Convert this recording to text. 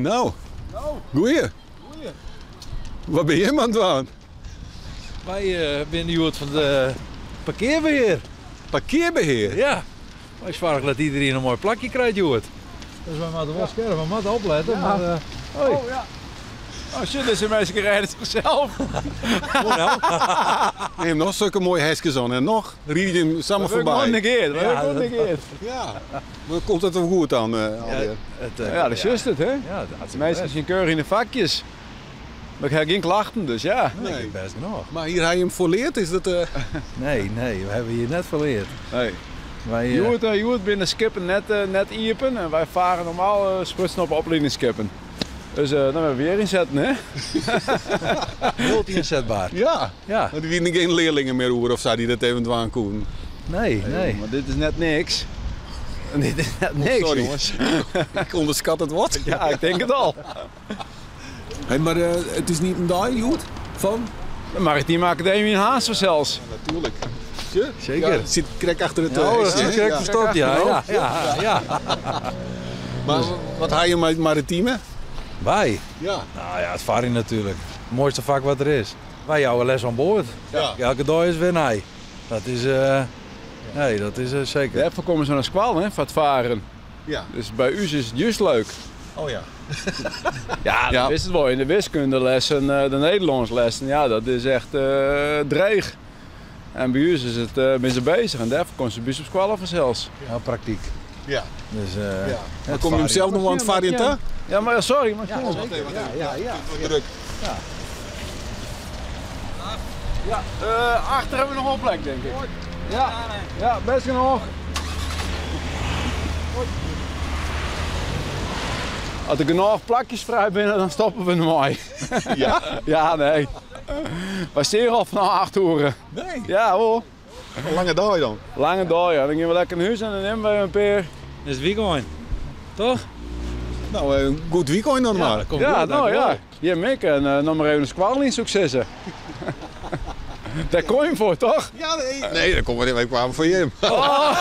Nou, goeie. Wat bin jim oan it dwaan? Wy binne hjoed fan de parkearbehear. Parkearbehear? Ja. Wy soargje dat iderien in moai plakje krijt hjoed. Dus wy moatte wol skerp, we moatte oplette. Ja. Maar, hoi. Oh, ja. Oh shit, dizze minsken rêde sichsels. Moai no. Neem noch sulke moaie heskes oan en noch ride jim samar foarby. Dat wurdt negeard. Dat wurdt negeard. Ja. Maar komt dat wel goed dan, alweer? Ja, dat is het, hè? Ja, dat Minsken zijn keurig in de vakjes. Maar ik heb geen klachten, dus ja. Nee, best genoeg. Maar hier ha je him foar leard? Is dat, Nee, nee, we hebben hier net foar leard. Nee. Wij, Hjoed, hjoed binne de skippen net, net iepen en wy farre normaal sprutsen op opliedingsskippen. Dus dan hebben we weer ynsetten, hè? Multi-inzetbaar. Ja. Ja. Want der wiene gjin learlingen mear oer of sa dy't dat even dwaan koenen. Nee, nee. Maar dit is net niks. Dit is net niks, Sorry. jongens. Ik ûnderskat it wat. Ja, ik tink it al. Hey, mar it is net in dei hjoed fan? De Maritieme Akademie yn Harns fansels. Ja, natuerlik. Seker. Ja, it sit krekt achter it Ja, dat hesje, sit hè? krekt Ja. ferstopt, ja. Ja, ja, ja. Maar wat ha je mei it maritime? Wy? Ja. Nou ja, it farren natuerlik. It moaiste fak wat der is. Wy jouwe les oan board. Ja. Elke dei is wer nij. Dat is, nee, dat is seker. Dêrfoar komme se nei skoalle, hè, foar it faren. Ja. Dus by ús is it juist leuk. Oh ja. Ja, Ja. dat is it wol. In de wiskundelessen, de Nederlânsklessen, ja, dat is echt dreech. En by ús is it, binne se bezich en dêrfoar komme se by ús op skoalle fansels. Ja, praktyk. Ja. Dus, Ja. Maar het kom je hem farren. zelf noch oan it farjen ta? Ja, mar sorry, mar Ja, sjoen. ja, ja. Druk. Ja, achter hebben we noch wol plek, denk ik. Ja, ja, best genoch. As der genôch plakjes frij binne, dan stoppe we dermei. Ja? Ja, nee. Wy steane al fanôf 8 oere. Nee. Ja, wol. In lange dei dan. Lange dei, ja. Dan gean we lekker nei hûs en dan nimme we in pear. Is it wykein, toch? No, goed wykein dan mar. Ja, komt Ja, goed, no ja. dankjewol. Hjir Mick en noch mar even de skoalle yn, soe ik sizze. Dêr kom je foar, toch? Ja, nee. Nee, dêr komme we net. Wy kwamen foar jim. Oh.